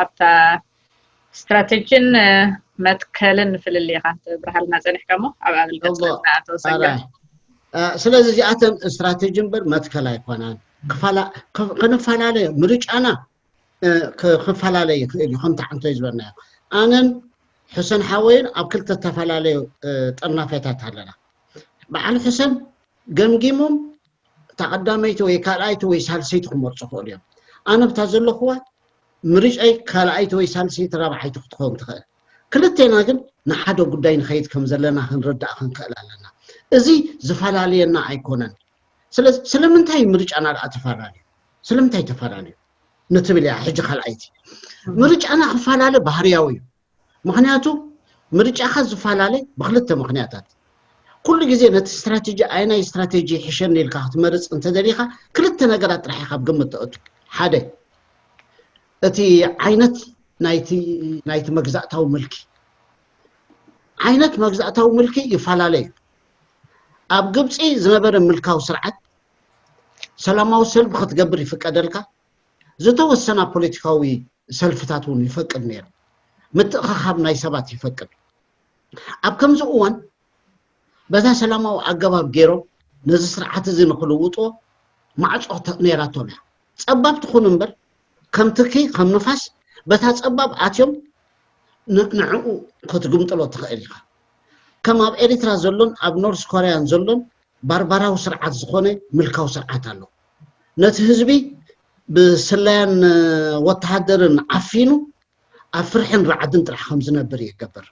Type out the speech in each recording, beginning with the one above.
ኣብታ ስትራቴጂን መትከልን ፍልልይኻ ትብርሃልና ጸኒሕካ እሞ ኣብ ኣገልግሎት ኣቶ ሰገር። ስለዚ እዚኣተን ስትራቴጂ እምበር መትከል ኣይኮናን። ክንፈላለ ምርጫና ክፈላለ ይኽእል እዩ። ከምቲ ዓንቶይ ዝበልናዮ ኣነን ሕሰን ሓወይን ኣብ ክልተ ዝተፈላለዩ ጠርናፈታት ኣለና። በዓል ሕሰን ገምጊሞም እታ ቀዳመይቲ ወይ ካልኣይቲ ወይ ሳልሰይቲ ክመርፁ ክእሉ እዮም። ኣነ ብታ ዘለኹዋ ምርጫይ ካልኣይቲ ወይ ሳልሰይቲ ራብዓይቲ ክትኸውን ትኽእል። ክልቴና ግን ንሓደ ጉዳይ ንኸይድ ከም ዘለና ክንርዳእ ክንክእል ኣለና። እዚ ዝፈላለየና ኣይኮነን። ስለዚ ስለምንታይ ምርጫና ደኣ ተፈላለዩ? ስለምንታይ ተፈላለዩ ንትብል እያ ሕጂ ካልኣይቲ። ምርጫና ክፈላለ ባህርያዊ እዩ። ምክንያቱ ምርጫኻ ዝፈላለ ብክልተ ምክንያታት። ኩሉ ግዜ ነቲ ስትራቴጂ ኣየናይ ስትራቴጂ ይሕሸኒ ኢልካ ክትመርፅ እንተደሊኻ ክልተ ነገራት ጥራሕ ኢኻ ኣብ ግምት ተእቱ። ሓደ እቲ ዓይነት ናይቲ ናይቲ መግዛእታዊ ምልኪ ዓይነት መግዛእታዊ ምልኪ ይፈላለ እዩ። ኣብ ግብፂ ዝነበረ ምልካዊ ስርዓት ሰላማዊ ሰልፊ ክትገብር ይፍቀደልካ። ዝተወሰና ፖለቲካዊ ሰልፍታት እውን ይፈቅድ ነይሩ። ምትእኻኻብ ናይ ሰባት ይፈቅድ። ኣብ ከምዚ እዋን በዛ ሰላማዊ ኣገባብ ገይሮም ነዚ ስርዓት እዚ ንክልውጥዎ ማዕፆ ነይራቶም እያ። ፀባብ ትኹን እምበር ከም ትኪ ከም ንፋስ በታ ፀባብ ኣትዮም ንዕኡ ክትግምጥሎ ትኽእል ኢኻ። ከም ኣብ ኤሪትራ ዘሎን ኣብ ኖርስ ኮርያን ዘሎን ባርባራዊ ስርዓት ዝኾነ ምልካዊ ስርዓት ኣሎ። ነቲ ህዝቢ ብስለያን ወተሃደርን ዓፊኑ ኣብ ፍርሕን ራዕድን ጥራሕ ከም ዝነብር ይገብር።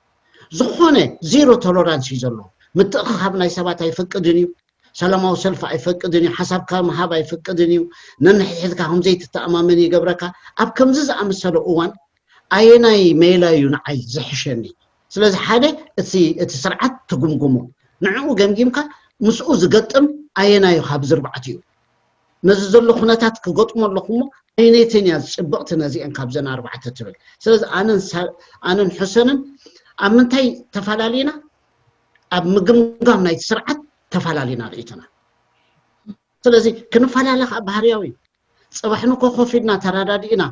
ዝኾነ ዜሮ ቶለራንስ እዩ ዘለዎ። ምትእኽኻብ ናይ ሰባት ኣይፈቅድን እዩ። ሰላማዊ ሰልፊ ኣይፈቅድን እዩ። ሓሳብካ ምሃብ ኣይፈቅድን እዩ። ነንሕድሕድካ ከም ዘይትተኣማመን ይገብረካ። ኣብ ከምዚ ዝኣመሰለ እዋን ኣየናይ ሜላ እዩ ንዓይ ዝሕሸኒ? ስለዚ ሓደ እቲ እቲ ስርዓት ትግምግሞ፣ ንዕኡ ገምጊምካ ምስኡ ዝገጥም ኣየናይ ካብ ዝርባዕቲኡ ነዚ ዘሎ ኩነታት ክገጥሞ ኣለኹ እሞ ኣየነይተን እያ ዝፅብቕቲ ነዚአን ካብዘን ኣርባዕተ ትብል። ስለዚ ኣነን ሳ- ኣነን ሕሰንን ኣብ ምንታይ ተፈላለዩና? ኣብ ምግምጋም ናይቲ ስርዓት ተፈላለዩና ርእይቶና። ስለዚ ክንፈላለ ከዓ ባህርያዊ እዩ። ፅባሕ ንኮ ኮፍ ኢልና ተረዳዲእና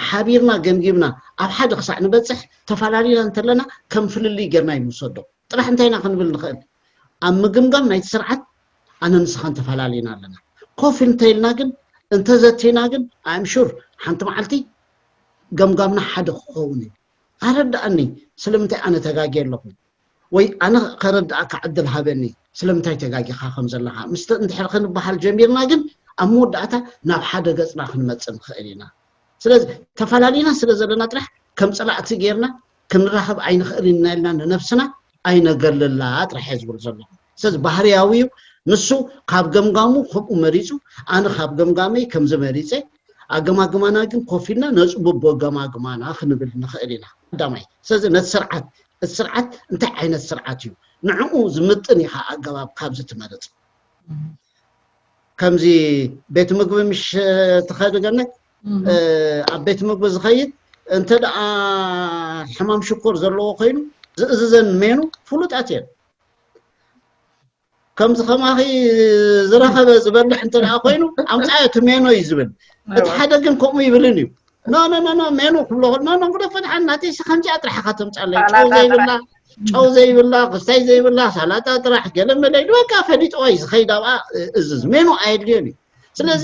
ሓቢርና ገምጊምና ኣብ ሓደ ክሳዕ ንበፅሕ ተፈላለዩና እንተለና ከም ፍልልይ ጌርና ይንወስዶ። ጥራሕ እንታይ ኢና ክንብል ንኽእል? ኣብ ምግምጋም ናይቲ ስርዓት ኣነ ንስኻን ተፈላለዩና ኣለና። ኮፍ እንተኢልና ግን እንተዘቲና ግን I'm sure ሓንቲ መዓልቲ ገምጋምና ሓደ ክኸውን እዩ። ኣረዳእኒ ስለምንታይ ኣነ ተጋግየ ኣለኹ ወይ ኣነ ከረዳእካ ዕድል ሃበኒ ስለምንታይ ተጋጊኻ ከም ዘለኻ ምስ እንድሕር ክንበሃል ጀሚርና ግን ኣብ መወዳእታ ናብ ሓደ ገፅና ክንመፅእ ንኽእል ኢና። ስለዚ ተፈላለና ስለ ዘለና ጥራሕ ከም ፀላእቲ ጌርና ክንራኸብ ኣይንኽእልን ኢና ኢልና ንነብስና ኣይነገልላ ጥራሕ እየ ዝብል ዘለኹ። ስለዚ ባህርያዊ እዩ። ንሱ ካብ ገምጋሙ ከምኡ መሪፁ፣ ኣነ ካብ ገምጋመይ ከምዚ መሪፀ፣ ኣገማግማና ግን ኮፍ ኢልና ነፅብቦ ገማግማና ክንብል ንኽእል ኢና። ቀዳማይ ስለዚ ነቲ ስርዓት እቲ ስርዓት እንታይ ዓይነት ስርዓት እዩ ንዕኡ ዝምጥን ኢኻ ኣገባብ ካብዚ ትመርፅ። ከምዚ ቤት ምግቢ ምሽ ትኸድ ገነት ኣብ ቤት ምግቢ ዝኸይድ እንተ ደኣ ሕማም ሽኮር ዘለዎ ኮይኑ ዝእዝዘን ሜኑ ፍሉጣት እየን። ከምዚ ከማኺ ዝረኸበ ዝበልሕ እንተ ደኣ ኮይኑ ኣምፃዮ እቲ ሜኖ እዩ ዝብል። እቲ ሓደ ግን ከምኡ ይብልን እዩ። ኖ ኖ ኖ ኖ ሜኑ ክብሎ ኖ ኖ ግደፎ ደሓን ናተይሲ ከምዚኣ ጥራሕ ኢኻ ተምፃለይ ጨው ዘይብላ ጨው ዘይብላ ክስታይ ዘይብላ ሳላጣ ጥራሕ ገለ መለ ኢሉ በቃ ፈሊጥዋ እዩ ዝኸይድ ኣብኣ እዝዝ ሜኑ ኣየድልዮን እዩ። ስለዚ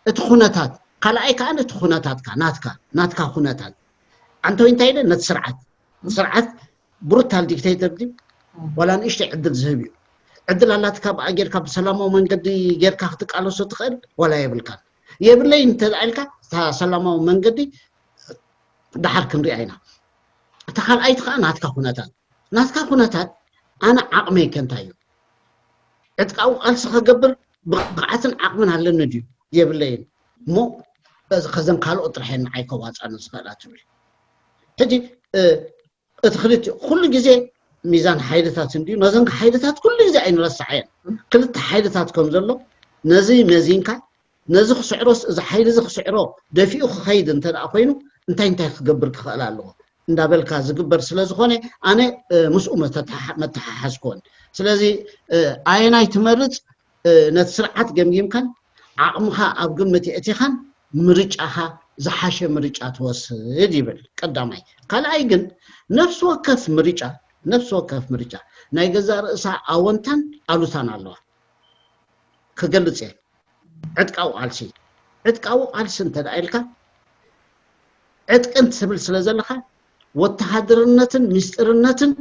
እቲ ኩነታት ካልኣይ ከዓ እቲ ኩነታትካ ናትካ ናትካ ኩነታት ዓንተወይ እንታይ ኢለ ነቲ ስርዓት ስርዓት ብሩታል ዲክቴተር ድዩ ዋላ ንእሽተይ ዕድል ዝህብ እዩ። ዕድል ኣላትካ ብኣ ጌርካ ብሰላማዊ መንገዲ ጌርካ ክትቃለሶ ትኽእል ዋላ የብልካን። የብለይ እንተ ኢልካ እታ ሰላማዊ መንገዲ ደሓር ክንሪኣ ኢና። እታ ካልኣይቲ ከዓ ናትካ ኩነታት ናትካ ኩነታት ኣነ ዓቕመይ ከ እንታይ እዩ? ዕጥቃዊ ቃልሲ ከገብር ብቕዓትን ዓቕምን ኣለኒ ድዩ የብለይን እሞ ከዘን ካልኦት ጥራሕ እየን ንዓይ ከዋፅኣኒ ዝኽእላ ትብል። ሕጂ እቲ ክልቲኡ ኩሉ ግዜ ሚዛን ሓይልታት እንድዩ። ነዘን ሓይልታት ኩሉ ግዜ ኣይንረስዓየን። ክልተ ሓይልታት ከም ዘሎ ነዚ መዚንካ ነዚ ክስዕሮስ እዚ ሓይሊ እዚ ክስዕሮ ደፊኡ ክኸይድ እንተ ደኣ ኮይኑ እንታይ እንታይ ክገብር ክኽእል ኣለዎ እንዳበልካ ዝግበር ስለ ዝኾነ ኣነ ምስኡ መተሓሓዝኮን። ስለዚ ኣየናይ ትመርፅ ነቲ ስርዓት ገምጊምካን ዓቕምኻ ኣብ ግምት የእቲኻን ምርጫኻ ዝሓሸ ምርጫ ትወስድ ይብል ቀዳማይ። ካልኣይ ግን ነፍሲ ወከፍ ምርጫ ነፍሲ ወከፍ ምርጫ ናይ ገዛ ርእሳ ኣወንታን ኣሉታን ኣለዋ። ክገልጽ እየ። ዕጥቃዊ ቃልሲ ዕጥቃዊ ቃልሲ እንተ ደኣ ኢልካ ዕጥቅን ትብል ስለ ዘለኻ ወተሃደርነትን ምስጢርነትን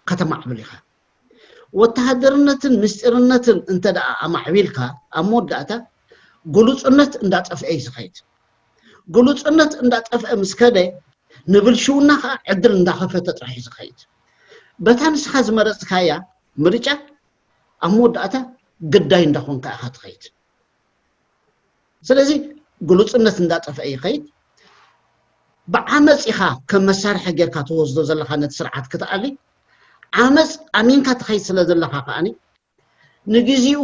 ከተማዕብል ኢኻ። ወተሃደርነትን ምስጢርነትን እንተ ደኣ ኣማዕቢልካ ኣብ መወዳእታ ግሉጽነት እንዳጠፍአ እዩ ዝኸይድ። ግሉጽነት እንዳጠፍአ ምስ ከደ ንብልሽውና ከዓ ዕድል እንዳኸፈተ ጥራሕ እዩ ዝኸይድ። በታ ንስኻ ዝመረፅካያ ምርጫ ኣብ መወዳእታ ግዳይ እንዳኾንካ ኢኻ ትኸይድ። ስለዚ ግሉፅነት እንዳጠፍአ ይኸይድ። ብዓመፅ ኢኻ ከም መሳርሒ ጌርካ ትወስዶ ዘለኻ ነቲ ስርዓት ክትኣሊ ዓመፅ ኣሚንካ ትኸይድ ስለ ዘለኻ ከኣኒ ንግዚኡ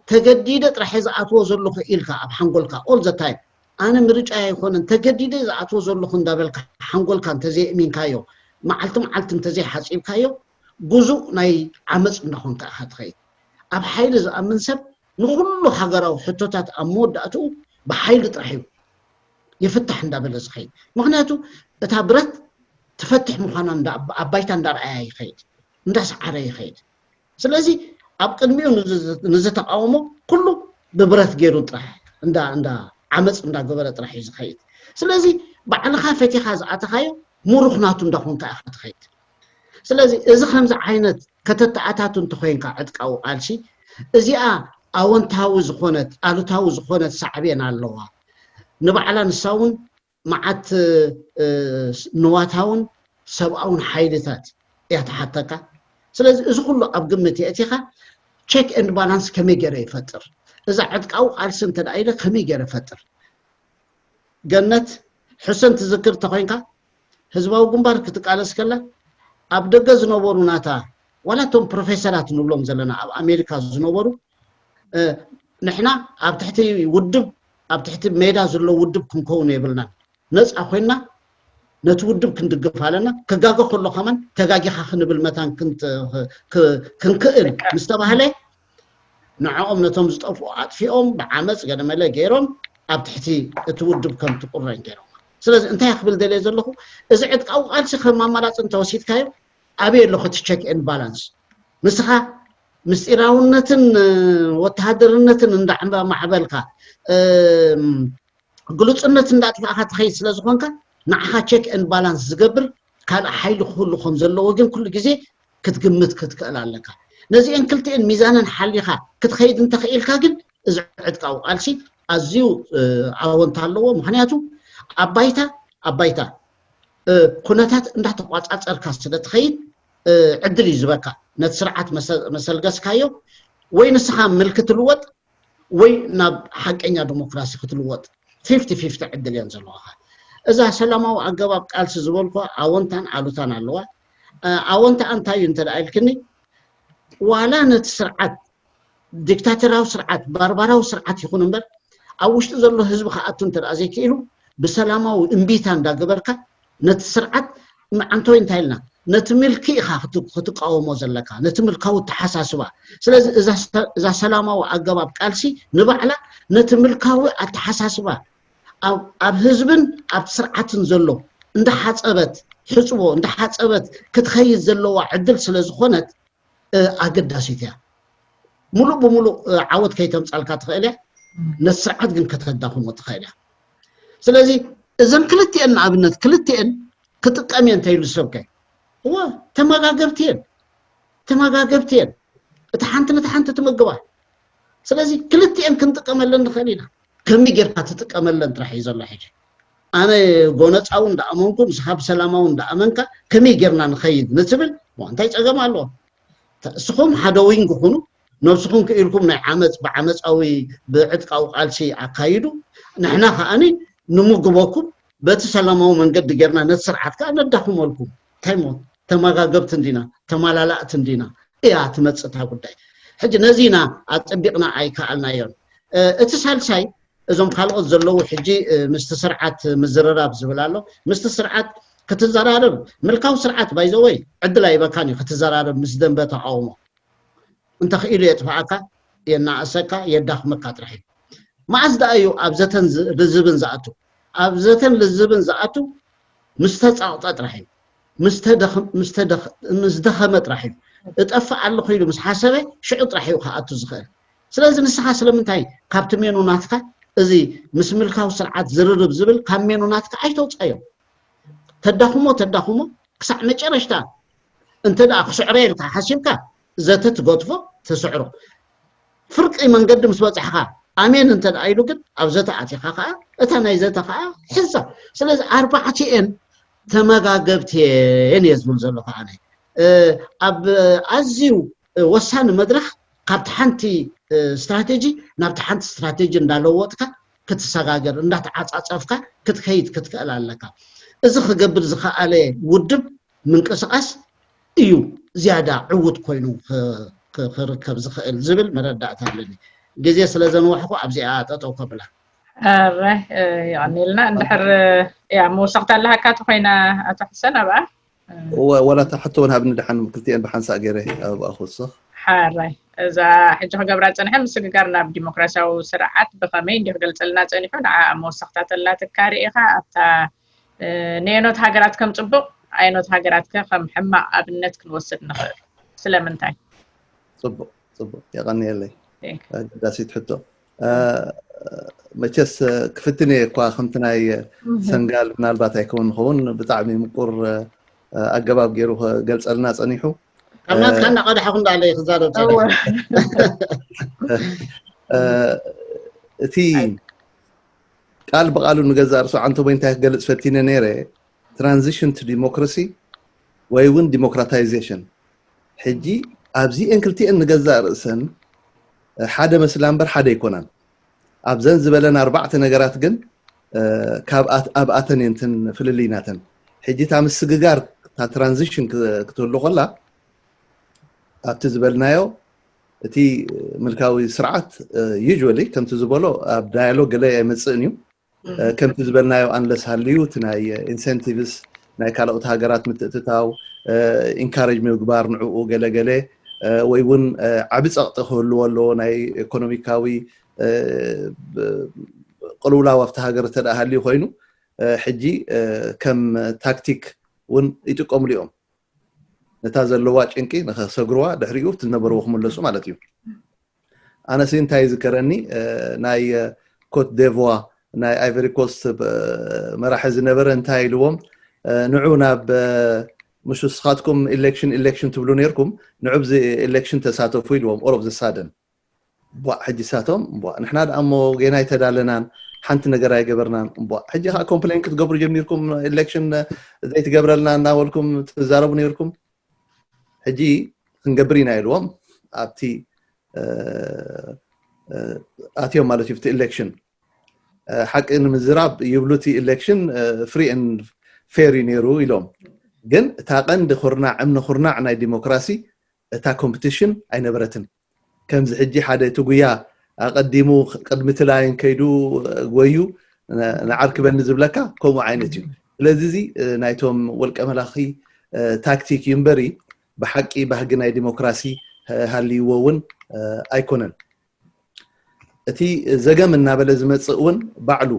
ተገዲደ ጥራሕ ዝኣትዎ ዘለኹ ኢልካ ኣብ ሓንጎልካ all the time ኣነ ምርጫ ኣይኮነን ተገዲደ ዝኣትዎ ዘለኹ እንዳበልካ ሓንጎልካ እንተዘየእሚንካዮ መዓልቲ መዓልቲ እንተዘይሓፂብካዮ ግዙእ ናይ ዓመፅ እንዳኾንካ ኢኻ ትኸይድ። ኣብ ሓይሊ ዝኣምን ሰብ ንኹሉ ሃገራዊ ሕቶታት ኣብ መወዳእትኡ ብሓይሊ ጥራሕ እዩ ይፍታሕ እንዳበለ ዝኸይድ። ምኽንያቱ እታ ብረት ትፈትሕ ምዃና እንዳ- ኣብ ባይታ እንዳረኣያ ይኸይድ፣ እንዳሰዓረ ይኸይድ። ስለዚ ኣብ ቅድሚኡ ንዝ- ንዝተቃወሞ ኩሉ ብብረት ገይሩ ጥራሕ እንዳ እንዳ ዓመፅ እንዳገበረ ጥራሕ እዩ ዝኸይድ። ስለዚ ባዕልኻ ፈቲኻ ዝኣተኻዮ ሙሩኽ ናቱ እንዳኾንካ ኢኻ ትኸይድ። ስለዚ እዚ ከምዚ ዓይነት ከተተኣታቱ እንተኾይንካ ዕጥቃዊ ቃልሲ እዚኣ ኣወንታዊ ዝኾነት ኣሉታዊ ዝኾነት ሳዕቤን ኣለዋ። ንባዕላ ንሳ እውን መዓት ንዋታውን ሰብኣውን ሓይልታት እያ ትሓተካ። ስለዚ እዚ ኩሉ ኣብ ግምት የእቲኻ ቸክ ኤንድ ባላንስ ከመይ ገይረ ይፈጥር እዛ ዕጥቃዊ ቃልሲ እንተ ኢለ ከመይ ገይረ ፈጥር ገነት ሕሰን ትዝክር ተኮይንካ ህዝባዊ ግንባር ክትቃለስ ከላ ኣብ ደገ ዝነበሩ ናታ ዋላ እቶም ፕሮፌሰራት ንብሎም ዘለና ኣብ ኣሜሪካ ዝነበሩ ንሕና ኣብ ትሕቲ ውድብ ኣብ ትሕቲ ሜዳ ዘሎ ውድብ ክንከውን የብልናን ነፃ ኮይና ነቲ ውድብ ክንድግፍ ኣለና ክጋገ ከሎ ከማን ተጋጊኻ ክንብል መታን ክንክእል ምስ ተባህለ ንዕኦም ነቶም ዝጠፍኡ ኣጥፊኦም ብዓመፅ ገለመለ ገይሮም ኣብ ትሕቲ እቲ ውድብ ከም ትቁረን ገይሮም ስለዚ እንታይ ክብል ደልየ ዘለኹ እዚ ዕጥቃዊ ቃልሲ ከም ኣማራፂ እንተወሲድካዮ ኣበይ ኣለኹ እቲ ቸክ ኤን ባላንስ ንስኻ ምስጢራውነትን ወተሃደርነትን እንዳማዕበልካ ግሉፅነት እንዳጥፋእካ ትኸይድ ስለ ዝኾንካ ንዓኻ ቸክ ኤን ባላንስ ዝገብር ካልእ ሓይሊ ክህሉ ከም ዘለዎ ግን ኩሉ ግዜ ክትግምት ክትክእል ኣለካ ነዚአን ክልቲኤን ሚዛነን ሓሊኻ ክትኸይድ እንተኽኢልካ ግን እዚ ዕጥቃዊ ቃልሲ ኣዝዩ ኣወንታ ኣለዎ ምክንያቱ ኣብ ባይታ ኣብ ባይታ ኩነታት እንዳተቋፃፀርካ ስለ ትኸይድ ዕድል እዩ ዝበካ ነቲ ስርዓት መሰልገስካዮ ወይ ንስኻ ምልክ ትልወጥ ወይ ናብ ሓቀኛ ዲሞክራሲ ክትልወጥ ፊፍቲ ፊፍቲ ዕድል እየን ዘለዋኻ እዛ ሰላማዊ ኣገባብ ቃልሲ ዝበልኳ ኣወንታን ኣሉታን ኣለዋ ኣወንታ እንታይ እዩ እንተ ኢልክኒ ዋላ ነቲ ስርዓት ዲክታተራዊ ስርዓት ባርባራዊ ስርዓት ይኹን እምበር ኣብ ውሽጢ ዘሎ ህዝቢ ክኣቱ እንተ ዘይክኢሉ ብሰላማዊ እምቢታ እንዳገበርካ ነቲ ስርዓት ምዓንቶይ እንታይ ኢልና ነቲ ምልኪ ኢኻ ክትቃወሞ ዘለካ ነቲ ምልካዊ ተሓሳስባ ስለዚ እዛ ሰላማዊ ኣገባብ ቃልሲ ንባዕላ ነቲ ምልካዊ ኣተሓሳስባ ኣብ ህዝብን ኣብ ስርዓትን ዘሎ እንዳሓፀበት ሕፅቦ እንዳሓፀበት ክትኸይድ ዘለዋ ዕድል ስለ ዝኾነት ኣገዳሲት እያ ሙሉእ ብሙሉእ ዓወት ከይተምፃልካ ትኽእል እያ ነቲ ስርዓት ግን ከተዳኽሞ ትኽእል እያ ስለዚ እዘን ክልቲኤን ንኣብነት ክልቲኤን ክጥቀም እየ እንተይሉ ሰብከ እወ ተመጋገብቲ እየን ተመጋገብቲ እየን እቲ ሓንቲ ነቲ ሓንቲ ትምግባ ስለዚ ክልቲኤን ክንጥቀመለን ንኽእል ኢና ከመይ ጌርካ ትጥቀመለን ጥራሕ እዩ ዘሎ ሕጂ ኣነ ጎነፃዊ እንዳኣመንኩ ንስኻ ብሰላማዊ እንዳኣመንካ ከመይ ጌርና ንኸይድ ንትብል እንታይ ፀገም ኣለዎ እስኹም ሓደ ዊንግ ኩኑ ነብስኹም ክኢልኩም ናይ ዓመፅ ብዓመፃዊ ብዕጥቃዊ ቃልሲ ኣካይዱ ንሕና ከዓኒ ንምግበኩም በቲ ሰላማዊ መንገዲ ጌርና ነቲ ስርዓት ከዓ ነዳኽመልኩም እንታይ ሞ ተመጋገብቲ እንዲና ተመላላእቲ እንዲና እያ ትመፅእ እታ ጉዳይ ሕጂ ነዚ ኢና ኣፀቢቕና ኣይከኣልናዮን እቲ ሳልሳይ እዞም ካልኦት ዘለዉ ሕጂ ምስቲ ስርዓት ምዝርራብ ዝብል ኣሎ ምስቲ ስርዓት ክትዘራረብ ምልካዊ ስርዓት ባይዘወይ ዕድል ኣይበካን እዩ ክትዘራረብ ምስ ደንበ ተቃውሞ እንተኽኢሉ የጥፍኣካ የናእሰካ የዳኽመካ ጥራሕ እዩ መዓዝ ደኣ እዩ ኣብ ዘተን ርዝብን ዝኣቱ ኣብ ዘተን ልዝብን ዝኣቱ ምስ ተጻቕጠ ጥራሕ እዩ። ምስ ተደኽም- ምስ ተደኽ- ምስ ደኸመ ጥራሕ እዩ። እጠፍእ ኣለኹ ኢሉ ምስ ሓሰበ ሽዑ ጥራሕ እዩ ክኣቱ ዝኽእል። ስለዚ ንስኻ ስለምንታይ ካብቲ ሜኑ ናትካ እዚ ምስ ምልካዊ ስርዓት ዝርርብ ዝብል ካብ ሜኑ ናትካ ኣይተውጻዮ? ተዳኽሞ ተዳኽሞ ክሳዕ መጨረሽታ እንተ ደኣ ክስዕሮ ኢልካ ሓሲብካ ዘተ ትገድፎ፣ ትስዕሮ። ፍርቂ መንገዲ ምስ በጻሕካ ኣሜን እንተ ደኣ ኢሉ ግን ኣብ ዘተ ኣቲኻ ከኣ እታ ናይ ዘተ ከኣ ሕዛ። ስለዚ ኣርባዕቲኤን ተመጋገብቲ እየን እየ ዝብል ዘለኹ ኣነ። ኣብ ኣዝዩ ወሳኒ መድረኽ ካብቲ ሓንቲ ስትራቴጂ ናብቲ ሓንቲ ስትራቴጂ እንዳለወጥካ ክትሰጋገር እንዳተዓጻጸፍካ ክትከይድ ክትክእል ኣለካ። እዚ ክገብር ዝኸኣለ ውድብ ምንቅስቃስ እዩ ዝያዳ ዕውት ኮይኑ ክርከብ ዝኽእል ዝብል መረዳእታ ኣለኒ። ግዜ ስለ ዘንዋሕኩ ኣብዚኣ ጠጠው ከብላ። ኣረ ይቐኒልና። እንድሕር ያ መወሰኽታ ኣለሃካ ተኮይና ኣቶ ሕሰን ኣብኣ ወላ እታ ሕቶ እውን ሃብኒ ድሓን ክልቲኤን ብሓንሳእ ገይረ ኣብኣ ክወስኽ። ሓራይ እዛ ሕጂ ክገብራ ፀንሐ ምስግጋር ናብ ዲሞክራሲያዊ ስርዓት ብኸመይ እንዲ ክገልፀልና ፀኒሑ ንዓ መወሰኽታ ተላትካ ርኢኻ ኣብታ ንየኖት ሃገራት ከም ፅቡቕ ኣየኖት ሃገራት ከ ከም ሕማቕ ኣብነት ክንወስድ ንኽእል ስለምንታይ? ፅቡቕ ፅቡቕ የቐንየለይ ኣገዳሲት ሕቶ። መቸስ ክፍትን እየ እኳ ከምቲ ናይ ሰንጋል ምናልባት ኣይከውን ንኸውን ብጣዕሚ ምቁር ኣገባብ ገይሩ ክገልፀልና ፀኒሑ ካብ ናትካ እናቐዳሕኹ እንዳለ ክዛረብ እቲ ቃል ብቃሉ ንገዛእ ርሱ ዓንቶ ቦይንታይ ክገልፅ ፈቲነ ነይረ transition to democracy ወይ እውን democratization ሕጂ ኣብዚኤን ክልቲኤን ንገዛእ ርእሰን ሓደ መስላ እምበር ሓደ ኣይኮናን ኣብዘን ዝበለን ኣርባዕተ ነገራት ግን ኣብኣተን የንትን ፍልልይናተን ሕጂ እታ ምስግጋር እታ transition ክትህሉ ከላ ኣብቲ ዝበልናዮ እቲ ምልካዊ ስርዓት usually ከምቲ ዝበሎ ኣብ dialogue ገለ ኣይመፅእን እዩ ከምቲ ዝበልናዮ unless ሃልዩ እቲ ናይ incentives ናይ ካልኦት ሃገራት ምትእትታው encourage ምግባር ንዕኡ ገለገለ ወይ እውን ዓቢ ፀቕጢ ክህልዎ ኣለዎ ናይ ኢኮኖሚካዊ ቅልውላው ኣብቲ ሃገር እንተ ሃልዩ ኮይኑ ሕጂ ከም ታክቲክ እውን ይጥቀምሉ እዮም ነታ ዘለዋ ጭንቂ ንኸሰግርዋ ድሕሪኡ እቲ ዝነበርዎ ክምለሱ ማለት እዩ ኣነሲ እንታይ ዝከረኒ ናይ ኮት ዴቭዋ ናይ ኣይቨሪ ኮስት መራሒ ዝነበረ እንታይ ኢልዎም ንዑ ናብ ምሽ ስኻትኩም election election ትብሉ ነርኩም ንዑ ብዚ election ተሳተፉ ኢልዎም all of the sudden ቧዕ ሕጂ ሳቶም ቧዕ ንሕና ደኣ እሞ ጌና ኣይተዳለናን ሓንቲ ነገር ኣይገበርናን ቧዕ ሕጂ ከዓ complain ክትገብሩ ጀሚርኩም election ዘይትገብረልና እናበልኩም ትዛረቡ ነርኩም ሕጂ ክንገብር ኢና ኢልዎም ኣብቲ ኣትዮም ማለት እዩ እቲ election ሓቂ ንምዝራብ ይብሉ እቲ election free and fair እዩ ነይሩ ኢሎም ግን እታ ቀንዲ ኩርናዕ እምኒ ኩርናዕ ናይ ዲሞክራሲ እታ competition ኣይነበረትን ከምዚ ሕጂ ሓደ እቲ ጉያ ኣቐዲሙ ቅድሚ እቲ line ከይዱ ጎዩ ንዓር ክበኒ ዝብለካ ከምኡ ዓይነት እዩ ስለዚ እዚ ናይቶም ወልቀ መላኺ ታክቲክ እዩ እምበሪ ብሓቂ ባህጊ ናይ ዲሞክራሲ ሃልይዎ እውን ኣይኮነን እቲ ዘገም እናበለ ዝመፅእ እውን ባዕሉ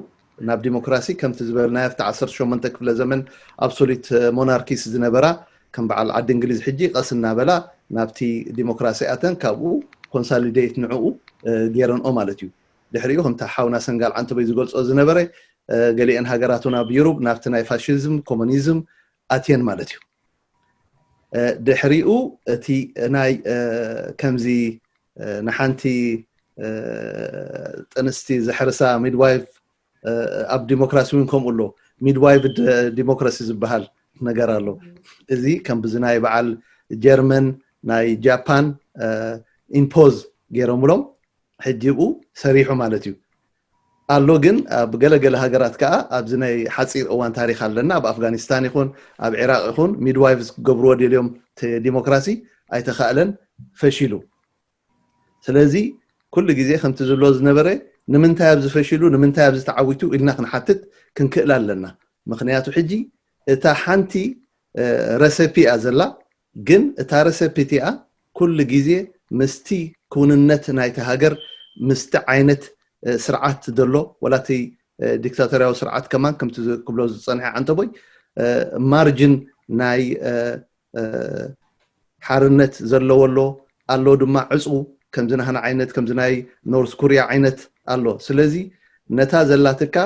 ናብ ዲሞክራሲ ከምቲ ዝበልናዮ ኣብቲ ዓሰርተ ሸሞንተ ክፍለ ዘመን absolute monarchies ዝነበራ ከም በዓል ዓዲ እንግሊዝ ሕጂ ቀስ እናበላ ናብቲ ዲሞክራሲ ኣተን ካብኡ consolidate ንዕኡ ገይረንኦ ማለት እዩ ድሕሪኡ ከምቲ ሓውና ሰንጋል ዓንተቦይ ዝገልፆ ዝነበረ ገሊአን ሃገራት እውን ኣብ ዩሩብ ናብቲ ናይ ፋሽዝም ኮሙኒዝም ኣትየን ማለት እዩ ድሕሪኡ እቲ ናይ ከምዚ ንሓንቲ ጥንስቲ ዘሕርሳ midwife ኣብ ዲሞክራሲ እውን ከምኡ ኣሎ midwife democracy ዝበሃል ነገር ኣሎ እዚ ከም ብዚ ናይ በዓል ጀርመን ናይ ጃፓን impose ገይሮምሎም ሕጂ ብኡ ሰሪሑ ማለት እዩ ኣሎ ግን ኣብ ገለገለ ሃገራት ከዓ ኣብዚ ናይ ሓፂር እዋን ታሪክ ኣለና ኣብ ኣፍጋኒስታን ይኹን ኣብ ዒራቅ ይኹን midwives ክገብርዎ ደልዮም ዲሞክራሲ ኣይተካእለን ፈሺሉ ስለዚ ኩሉ ግዜ ከምቲ ዝብሎ ዝነበረ ንምንታይ ኣብዚ ፈሺሉ ንምንታይ ኣብዚ ተዓዊቱ ኢልና ክንሓትት ክንክእል ኣለና ምክንያቱ ሕጂ እታ ሓንቲ recipe እያ ዘላ ግን እታ recipe እቲኣ ኩሉ ግዜ ምስቲ ክውንነት ናይቲ ሃገር ምስቲ ዓይነት ስርዓት ዘሎ ወላ እቲ ዲክታቶርያዊ ስርዓት ከማን ከምቲ ክብሎ ዝፀንሐ ዓንተቦይ ማርጅን ናይ ሓርነት ዘለዎ ኣሎ፣ ኣሎ ድማ ዕፁ፣ ከምዚ ናህና ዓይነት፣ ከምዚ ናይ ኖርስ ኮርያ ዓይነት ኣሎ። ስለዚ ነታ ዘላትካ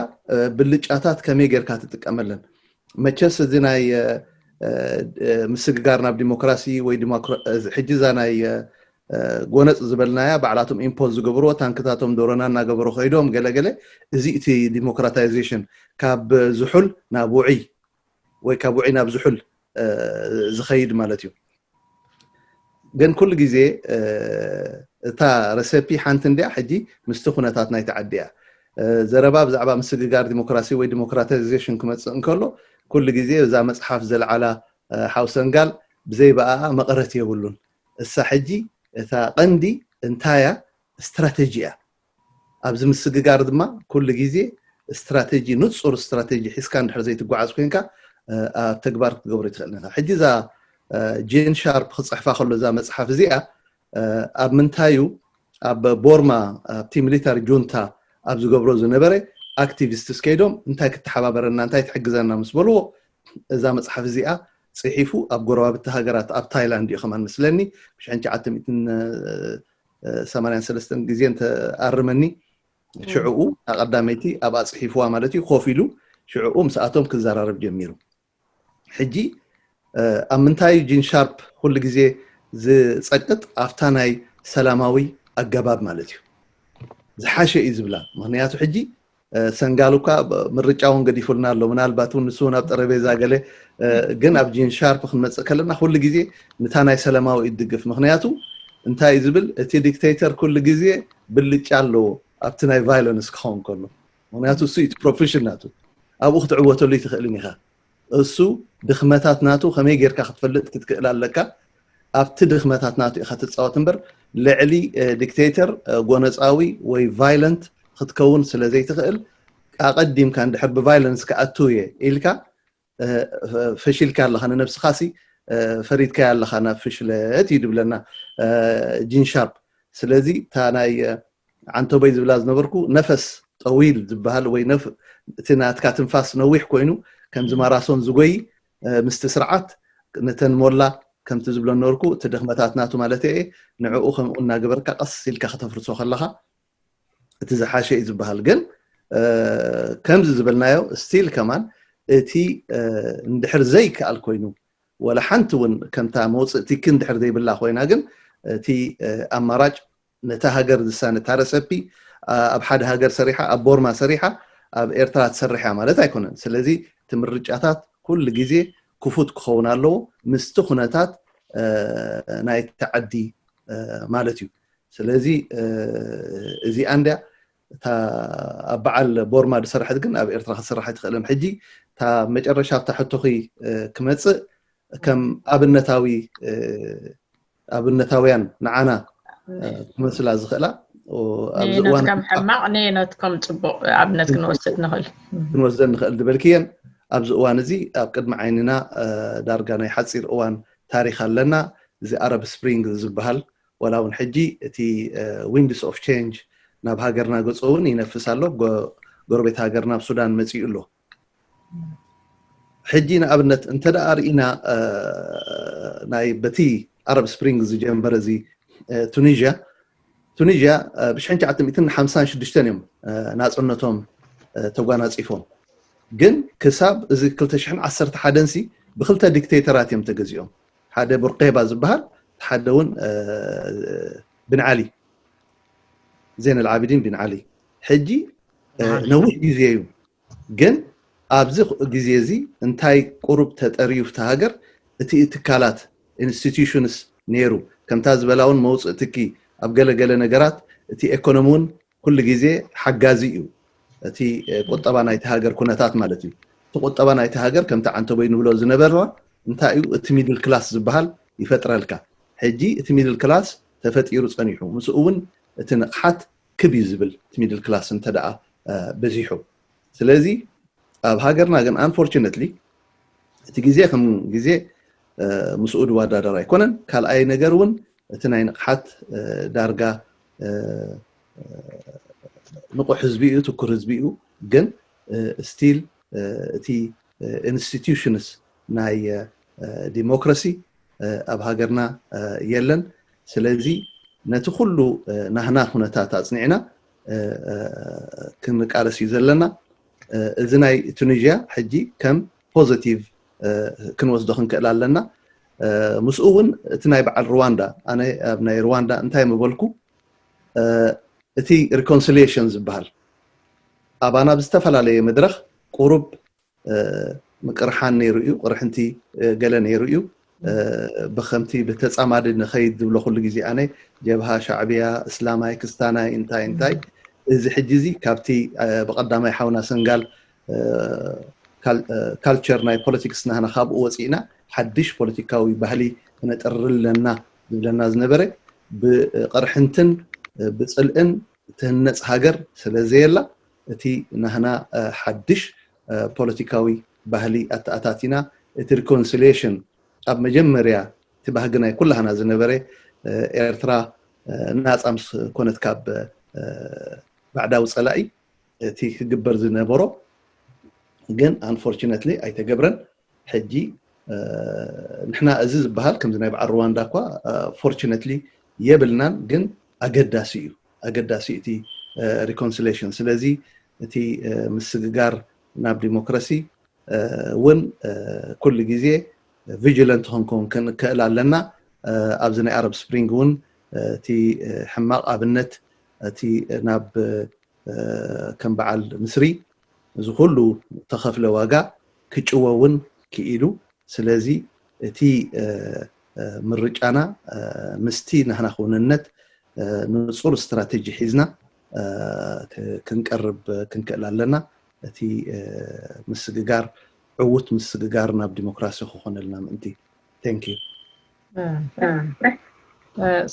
ብልጫታት ከመይ ጌርካ ትጥቀመለን? መቸስ እዚ ናይ ምስግጋር ናብ ዲሞክራሲ ወይ ሕጂ እዛ ናይ ጎነፅ ዝበልናያ ባዕላቶም ኢምፖዝ ዝገብርዎ፣ ታንክታቶም ዶሮና እናገበሩ ከይዶም ገለገለ፣ እዚ እቲ ዲሞክራታይዜሽን ካብ ዝሑል ናብ ውዑይ ወይ ካብ ውዑይ ናብ ዝሑል ዝኸይድ ማለት እዩ። ግን ኩሉ ግዜ እታ ረሰፒ ሓንቲ እንድያ፣ ሕጂ ምስቲ ኩነታት ናይቲ ዓዲ እያ። ዘረባ ብዛዕባ ምስግጋር ዲሞክራሲ ወይ ዲሞክራታይዜሽን ክመፅእ እንከሎ ኩሉ ግዜ እዛ መፅሓፍ ዘልዓላ ሓውሰንጋል ብዘይ ብኣኣ መቐረት የብሉን። እሳ ሕጂ እታ ቀንዲ እንታያ ስትራቴጂ እያ። ኣብዚ ምስግጋር ድማ ኩሉ ግዜ ስትራቴጂ፣ ንፁር ስትራቴጂ ሒዝካ እንድሕር ዘይትጓዓዝ ኮይንካ ኣብ ተግባር ክትገብሮ ይትኽእል ነታ። ሕጂ እዛ ጄን ሻርፕ ክፅሕፋ ከሎ እዛ መፅሓፍ እዚኣ ኣብ ምንታዩ ኣብ ቦርማ ኣብቲ ሚሊታሪ ጁንታ ኣብ ዝገብሮ ዝነበረ ኣክቲቪስትስ ከይዶም እንታይ ክተሓባበረና እንታይ ትሕግዘና ምስ በልዎ እዛ መፅሓፍ እዚኣ ፅሒፉ ኣብ ጎረባብቲ ሃገራት ኣብ ታይላንድ እዩ ከማን መስለኒ ብሽሕን ትሽዓተ ሚእትን ሰማንያን ሰለስተን ግዜ እንተኣርመኒ ሽዕኡ ኣቐዳመይቲ ኣብኣ ፅሒፍዋ ማለት እዩ ኮፍ ኢሉ ሽዕኡ ምስኣቶም ክዘራረብ ጀሚሩ። ሕጂ ኣብ ምንታይ ጂን ሻርፕ ኩሉ ግዜ ዝፀቅጥ ኣብታ ናይ ሰላማዊ ኣገባብ ማለት እዩ ዝሓሸ እዩ ዝብላ። ምክንያቱ ሕጂ ሰንጋል እኳ ምርጫ እውን ገዲፉልና ኣሎ። ምናልባት እውን ንሱ እውን ኣብ ጠረቤዛ ገለ ግን ኣብ ጂን ሻርፕ ክንመፅእ ከለና ኩሉ ግዜ ንታ ናይ ሰላማዊ ይድግፍ። ምክንያቱ እንታይ እዩ ዝብል እቲ ዲክቴተር ኩሉ ግዜ ብልጫ ኣለዎ ኣብቲ ናይ ቫይለንስ ክኸውን ከሎ። ምክንያቱ እሱ እዩ ፕሮፌሽን ናቱ ኣብኡ ክትዕወተሉ ይትኽእልን ኢኻ። እሱ ድኽመታት ናቱ ከመይ ጌርካ ክትፈልጥ ክትክእል ኣለካ። ኣብቲ ድኽመታት ናቱ ኢኻ ትፃወት እምበር ልዕሊ ዲክቴተር ጎነፃዊ ወይ ቫይለንት ክትከውን ስለ ዘይትኽእል ኣቐዲምካ እንድሕር ብቫይለንስ ክኣትው እየ ኢልካ ፈሺልካ ኣለኻ፣ ንነብስኻሲ ፈሪድካያ ኣለኻ ናብ ፍሽለት እዩ ድብለና ጂን ሻርፕ። ስለዚ እታ ናይ ዓንተቦይ ዝብላ ዝነበርኩ ነፈስ ጠዊል ዝበሃል ወይ እቲ ናትካ ትንፋስ ነዊሕ ኮይኑ ከምዚ ማራሶን ዝጎይ ምስቲ ስርዓት ነተን ሞላ ከምቲ ዝብሎ ነበርኩ እቲ ድኽመታት ናቱ ማለት እየ ንዕኡ ከምኡ እናገበርካ ቀስ ኢልካ ከተፍርሶ ከለኻ እቲ ዝሓሸ እዩ ዝበሃል። ግን ከምዚ ዝበልናዮ ስቲል ከማን እቲ እንድሕር ዘይከኣል ኮይኑ ወላ ሓንቲ እውን ከምታ መውፅእ ቲኪ እንድሕር ዘይብላ ኮይና ግን እቲ ኣማራጭ ነታ ሃገር ዝሳነ እታ ረሰፒ ኣብ ሓደ ሃገር ሰሪሓ ኣብ ቦርማ ሰሪሓ ኣብ ኤርትራ ትሰርሕ እያ ማለት ኣይኮነን። ስለዚ እቲ ምርጫታት ኩሉ ግዜ ክፉት ክኸውን ኣለዎ ምስቲ ኩነታት ናይቲ ዓዲ ማለት እዩ። ስለዚ እዚኣ እንድያ እታ ኣብ በዓል ቦርማ ዝሰረሐት ግን ኣብ ኤርትራ ክትስራሕ ኣይትኽእልን። ሕጂ እታ መጨረሻ ኣብታ ሕቶኺ ክመፅእ ከም ኣብነታዊ ኣብነታውያን ንዓና ክመስላ ዝኽእላ ኣብዚ እዋን ነየኖትከም ሕማቕ ነየኖትከም ፅቡቕ ኣብነት ክንወስድ ንኽእል ክንወስደን ንኽእል ዝበልክየን ኣብዚ እዋን እዚ ኣብ ቅድሚ ዓይንና ዳርጋ ናይ ሓፂር እዋን ታሪክ ኣለና። እዚ ኣረብ ስፕሪንግ ዝበሃል ዋላ እውን ሕጂ እቲ ዊንድስ ኦፍ ቼንጅ ናብ ሃገርና ገፁ እውን ይነፍስ ኣሎ። ጎረቤት ሃገርና ኣብ ሱዳን መፂኡ ኣሎ። ሕጂ ንኣብነት እንተ ደኣ ርኢና ናይ በቲ ኣረብ ስፕሪንግ ዝጀመረ እዚ ቱኒዥያ ቱኒዥያ ብሽሕን ትሽዓተ ሚእትን ሓምሳን ሽዱሽተን እዮም ናፅነቶም ተጓናፂፎም። ግን ክሳብ እዚ ክልተ ሽሕን ዓሰርተ ሓደን ሲ ብክልተ ዲክቴተራት እዮም ተገዚኦም። ሓደ ቡርቄባ ዝበሃል ሓደ እውን ብን ዓሊ ዜን ኣልዓቢዲን ብን ዓሊ። ሕጂ ነዊሕ ግዜ እዩ ግን ኣብዚ ግዜ እዚ እንታይ ቁሩብ ተጠርዩ ፍቲ ሃገር እቲ ትካላት ኢንስቲትዩሽንስ ነይሩ ከምታ ዝበላ እውን መውፅእ ትኪ ኣብ ገለገለ ነገራት እቲ ኤኮኖሚ እውን ኩሉ ግዜ ሓጋዚ እዩ። እቲ ቁጠባ ናይቲ ሃገር ኩነታት ማለት እዩ። እቲ ቁጠባ ናይቲ ሃገር ከምቲ ዓንተቦይ ንብሎ ዝነበርና እንታይ እዩ እቲ ሚድል ክላስ ዝበሃል ይፈጥረልካ። ሕጂ እቲ ሚድል ክላስ ተፈጢሩ ፀኒሑ ምስኡ እውን እቲ ንቕሓት ክብ እዩ ዝብል እቲ ሚድል ክላስ እንተ ደኣ በዚሑ። ስለዚ ኣብ ሃገርና ግን ኣንፎርቹነትሊ እቲ ግዜ ከም ግዜ ምስኡ ድወዳደር ኣይኮነን። ካልኣይ ነገር እውን እቲ ናይ ንቕሓት ዳርጋ ንቑሕ ህዝቢ እዩ፣ ትኩር ህዝቢ እዩ። ግን still እቲ institutions ናይ ዲሞክራሲ ኣብ ሃገርና የለን። ስለዚ ነቲ ኩሉ ናህና ኩነታት ኣፅኒዕና ክንቃለስ እዩ ዘለና። እዚ ናይ ቱኒዥያ ሕጂ ከም ፖዘቲቭ ክንወስዶ ክንክእል ኣለና። ምስኡ እውን እቲ ናይ በዓል ሩዋንዳ፣ ኣነ ኣብ ናይ ሩዋንዳ እንታይ ምበልኩ፣ እቲ ሪኮንሲሊየሽን ዝበሃል ኣባና ብዝተፈላለየ መድረኽ ቁሩብ ምቅርሓን ነይሩ እዩ፣ ቅርሕንቲ ገለ ነይሩ እዩ። ብከምቲ ብተፃማዲ ንኸይድ ዝብሎ ኩሉ ግዜ ኣነ ጀብሃ፣ ሻዕብያ፣ እስላማይ፣ ክስታናይ፣ እንታይ እንታይ። እዚ ሕጂ እዚ ካብቲ ብቀዳማይ ሓውና ሰንጋል ካልቸር ናይ ፖለቲክስ ናህና ካብኡ ወፂእና ሓድሽ ፖለቲካዊ ባህሊ ክነጥሪ ኣለና ዝብለና ዝነበረ ብቅርሕንትን ብፅልእን ትህነፅ ሃገር ስለ ዘየላ እቲ ናህና ሓድሽ ፖለቲካዊ ባህሊ ኣተኣታቲና እቲ ሪኮንሲሊየሽን ኣብ መጀመርያ እቲ ባህጊ ናይ ኩላህና ዝነበረ ኤርትራ ናፃ ምስ ኮነት ካብ ባዕዳዊ ፀላኢ እቲ ክግበር ዝነበሮ ግን unfortunately ኣይተገብረን። ሕጂ ንሕና እዚ ዝበሃል ከምዚ ናይ በዓል ሩዋንዳ እኳ fortunately የብልናን፣ ግን ኣገዳሲ እዩ፣ ኣገዳሲ እቲ ሪኮንሲሌሽን። ስለዚ እቲ ምስግጋር ናብ ዲሞክራሲ እውን ኩሉ ግዜ ቪጂለንት ክንከውን ክንክእል ኣለና። ኣብዚ ናይ ኣረብ ስፕሪንግ እውን እቲ ሕማቕ ኣብነት እቲ ናብ ከም በዓል ምስሪ እዚ ኩሉ ተኸፍለ ዋጋ ክጭወ እውን ክኢሉ። ስለዚ እቲ ምርጫና ምስቲ ናህና ክውንነት ንፁር ስትራቴጂ ሒዝና ክንቀርብ ክንክእል ኣለና። እቲ ምስግጋር ዕዉት ምስግጋር ናብ ዲሞክራሲ ክኾነልና ምእንቲ። Thank you።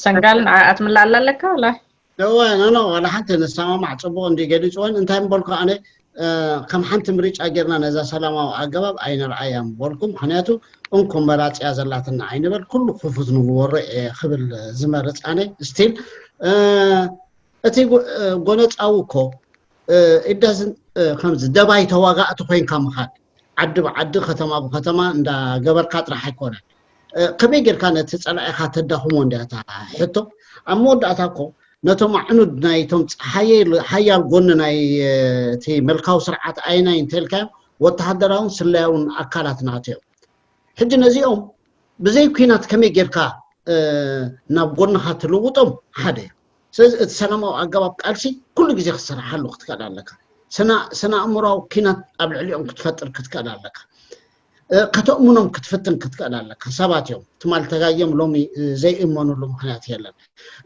ሰንጋል ንዓኣ ትምላኣላ ኣለካ ወላ? እወ ኖ ኖ ዋላ ሓንቲ ንሰማማዕ ፅቡቅ እንዲ ገሊፅወን እንታይ ምበልኩ ኣነ ከም ሓንቲ ምርጫ ጌርና ነዛ ሰላማዊ ኣገባብ ኣይንርኣያ ምበልኩ። ምክንያቱ እንኮ መራፂያ ዘላትና ኣይንበል ኩሉ ክፉት ንግበሮ እየ ክብል ዝመርፅ ኣነ ስቲል እቲ ጎነፃዊ እኮ ኢዳዝን ከምዚ ደባይ ተዋጋእቲ ኮይንካ ምኻድ ዓዲ ብዓዲ ከተማ ብከተማ እንዳገበርካ ጥራሕ ኣይኮነን። ከመይ ጌርካ ነቲ ፀላኢኻ ተዳኽሞ እንዲያ እታ ሕቶ። ኣብ መወዳእታ እኮ ነቶም ኣዕኑድ ናይቶም ሓያል ጎኒ ናይ እቲ መልካዊ ስርዓት ኣየናይ እንተልካዮም ወተሃደራውን ስለያውን ኣካላት ናትዮም። ሕጂ ነዚኦም ብዘይ ኲናት ከመይ ጌርካ ናብ ጎንኻ ትልውጦም ሓደ እዩ። ስለዚ እቲ ሰላማዊ ኣገባብ ቃልሲ ኩሉ ግዜ ክትሰርሓሉ ክትክእል ኣለካ። ስነ ኣእምራዊ ኲናት ኣብ ልዕሊኦም ክትፈጥር ክትክእል ኣለካ። ከተእምኖም ክትፍትን ክትክእል ኣለካ። ሰባት እዮም ትማል ተጋግዮም ሎሚ ዘይእመኑሉ ምክንያት የለን።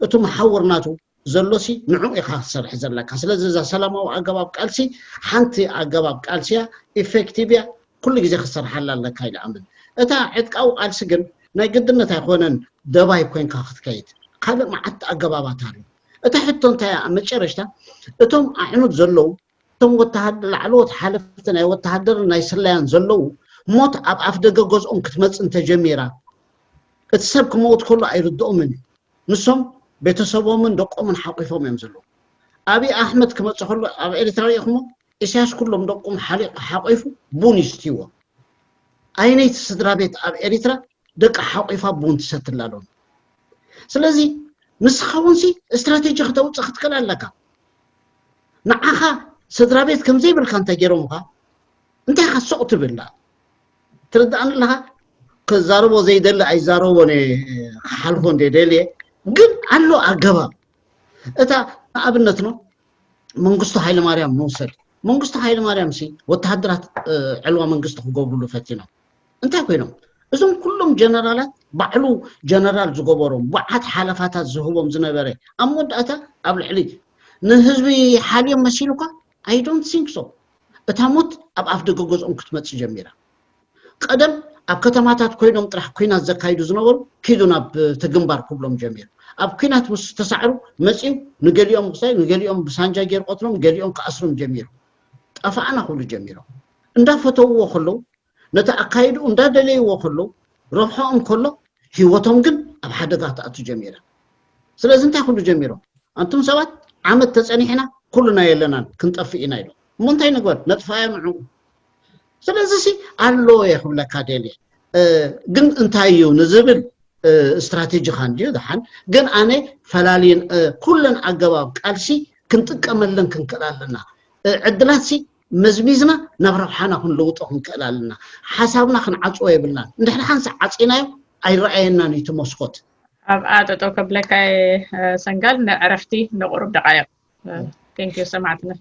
እቲ መሓውር ናቱ ዘሎሲ ንዑ ኢኻ ክትሰርሕ ዘለካ። ስለዚ እዛ ሰላማዊ ኣገባብ ቃልሲ ሓንቲ ኣገባብ ቃልሲ እያ፣ ኢፌክቲቭ እያ፣ ኩሉ ግዜ ክትሰርሓላ ኣለካ ኢለ ኣምን። እታ ዕጥቃዊ ቃልሲ ግን ናይ ግድነት ኣይኮነን ደባይ ኮይንካ ክትከይድ፣ ካልእ መዓት ኣገባባት ኣሎ። እታ ሕቶ እንታይ እያ? ኣብ መጨረሽታ እቶም ኣዕኑድ ዘለዉ እቶም ወተሃደ ላዕለዎት ሓለፍቲ ናይ ወተሃደርን ናይ ስለያን ዘለዉ ሞት ኣብ ኣፍ ደገ ገዝኦም ክትመጽእ እንተጀሚራ እቲ ሰብ ክመውት ከሎ ኣይርድኦምን እዩ። ንሶም ቤተሰቦምን ደቆምን ሓቂፎም እዮም ዘለዉ። ኣብይ ኣሕመድ ክመጽእ ከሎ ኣብ ኤርትራ ርኢኹሞ ኢሳያስ ኩሎም ደቆም ሓሊቑ ሓቂፉ ቡን ይስትይዎ። ኣይነይቲ ስድራ ቤት ኣብ ኤርትራ ደቂ ሓቂፋ ቡን ትሰትላ ኣሎ። ስለዚ ንስኻ እውን ሲ ስትራቴጂ ክተውፅእ ክትክእል ኣለካ። ንዓኻ ስድራ ቤት ከምዘይብልካ እንተ ገይሮምኻ እንታይ ኢኻ ሱቕ ትብል? ትርድኣኒ ኣለኻ? ክዛረቦ ዘይደሊ ኣይዛረቦን እየ፣ ክሓልፎ እንደ ደልየ ግን ኣሎ ኣገባብ። እታ ንኣብነት ነው መንግስቱ ሃይለማርያም ንውሰድ። መንግስቱ ሃይለማርያም ሲ ወተሃደራት ዕልዋ መንግስቲ ክገብሩሉ ፈቲኖም። እንታይ ኮይኖም? እዞም ኩሎም ጀነራላት ባዕሉ ጀነራል ዝገበሮም ብዓት ሓለፋታት ዝህቦም ዝነበረ ኣብ መወዳእታ ኣብ ልዕሊ ንህዝቢ ሓልዮም መሲሉካ? I don't think so። እታ ሞት ኣብ ኣፍ ደገ ገዝኦም ክትመፅእ ጀሚራ። ቀደም ኣብ ከተማታት ኮይኖም ጥራሕ ኩናት ዘካይዱ ዝነበሩ ኪዱ ናብ እቲ ግንባር ክብሎም ጀሚሩ። ኣብ ኩናት ምስ ተሳዕሩ መፂኡ ንገሊኦም ምቕሳይ፣ ንገሊኦም ብሳንጃ ገይሩ ቀትሎም፣ ገሊኦም ክኣስሮም ጀሚሩ። ጠፋእና ክብሉ ጀሚሮም። እንዳፈተውዎ ከለዉ ነቲ ኣካይድኡ እንዳደለይዎ ከለዉ ረብሖኦም ከሎ ህይወቶም ግን ኣብ ሓደጋ ትኣቱ ጀሚራ። ስለዚ እንታይ ክብሉ ጀሚሮም? ኣንቱም ሰባት ዓመት ተፀኒሕና ኩልና የለናን ክንጠፍእ ኢና ኢሎም። እሞ እንታይ ንግበር? ነጥፋያ ምዑ። ስለዚ ሲ ኣሎ እየ ክብለካ ደልየ። ግን እንታይ እዩ ንዝብል ስትራቴጂኻ እንድዩ ደሓን። ግን ኣነ ፈላልየን ኩለን ኣገባብ ቃልሲ ክንጥቀመለን ክንክእል ኣለና። ዕድላት ሲ መዝሚዝና ናብ ረብሓና ክንልውጦ ክንክእል ኣለና። ሓሳብና ክንዓፅዎ የብልናን። እንድሕር ሓንሳ ዓፂናዮ ኣይረኣየናን እዩ እቲ መስኮት። ኣብኣ ጠጠው ከብለካ ሰንጋል ንዕረፍቲ ንቁሩብ ደቃይቕ። Thank you ሰማዕትና።